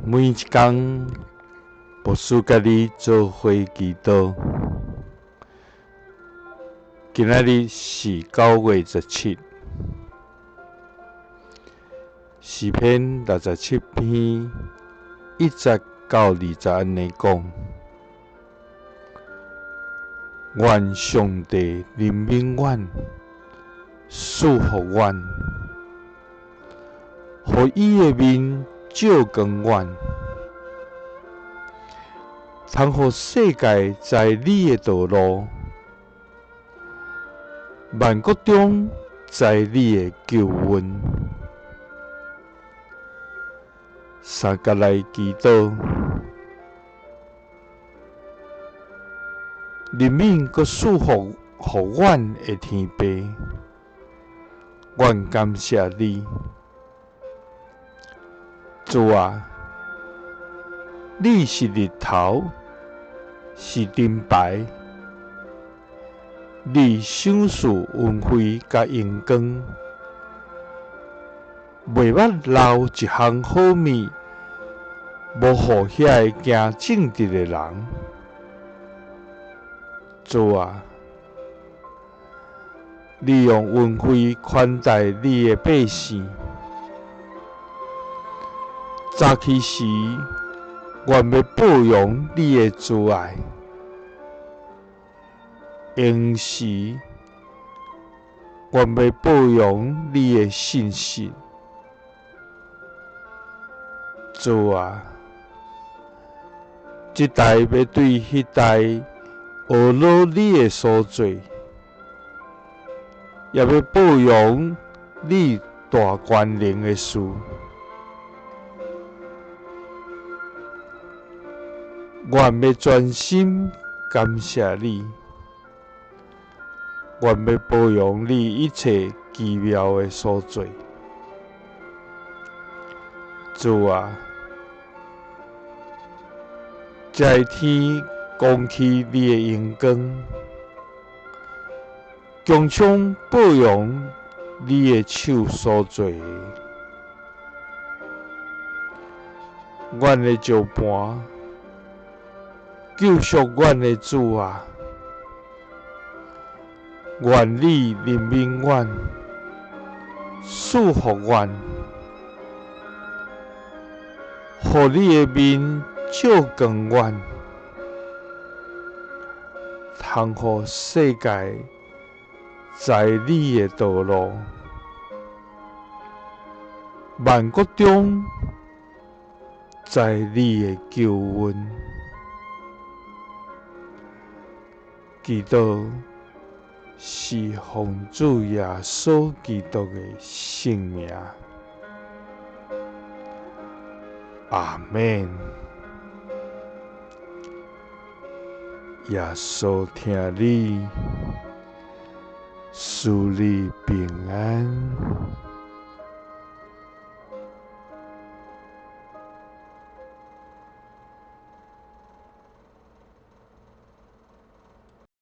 每一工，牧师佮你做伙祈祷。今仔日是9月17，诗篇67篇1节到2节按呢讲：愿上帝怜悯阮，赐福阮，予伊的面照光阮，通予世界知你的道路，万国中知你的救恩。三角来祈祷，怜悯阁赐福予阮的天父，阮感谢你。主啊，你是日头，是盾牌，你赏赐恩惠佮荣光，袂捌留一项好物，无予遐个行正直的人。主啊，你用恩惠款待你的百姓。早起时，愿欲报扬你的慈爱；闲时，愿欲报扬你的信实。主啊，这代欲对彼代学老你的所做，也欲报扬你大权能的事。愿欲专心感谢你，愿欲报扬你一切奇妙的所做。主啊，这个天光起你的荣光，穹苍报扬你的手所做的。阮的石磐，救赎阮的主啊，愿你怜悯阮，赐福阮，予你的面照光阮，通予世界知你的道路，万国中知你的救恩。祈祷是奉主耶稣基督的圣名。阿们。耶稣疼你，赐你平安。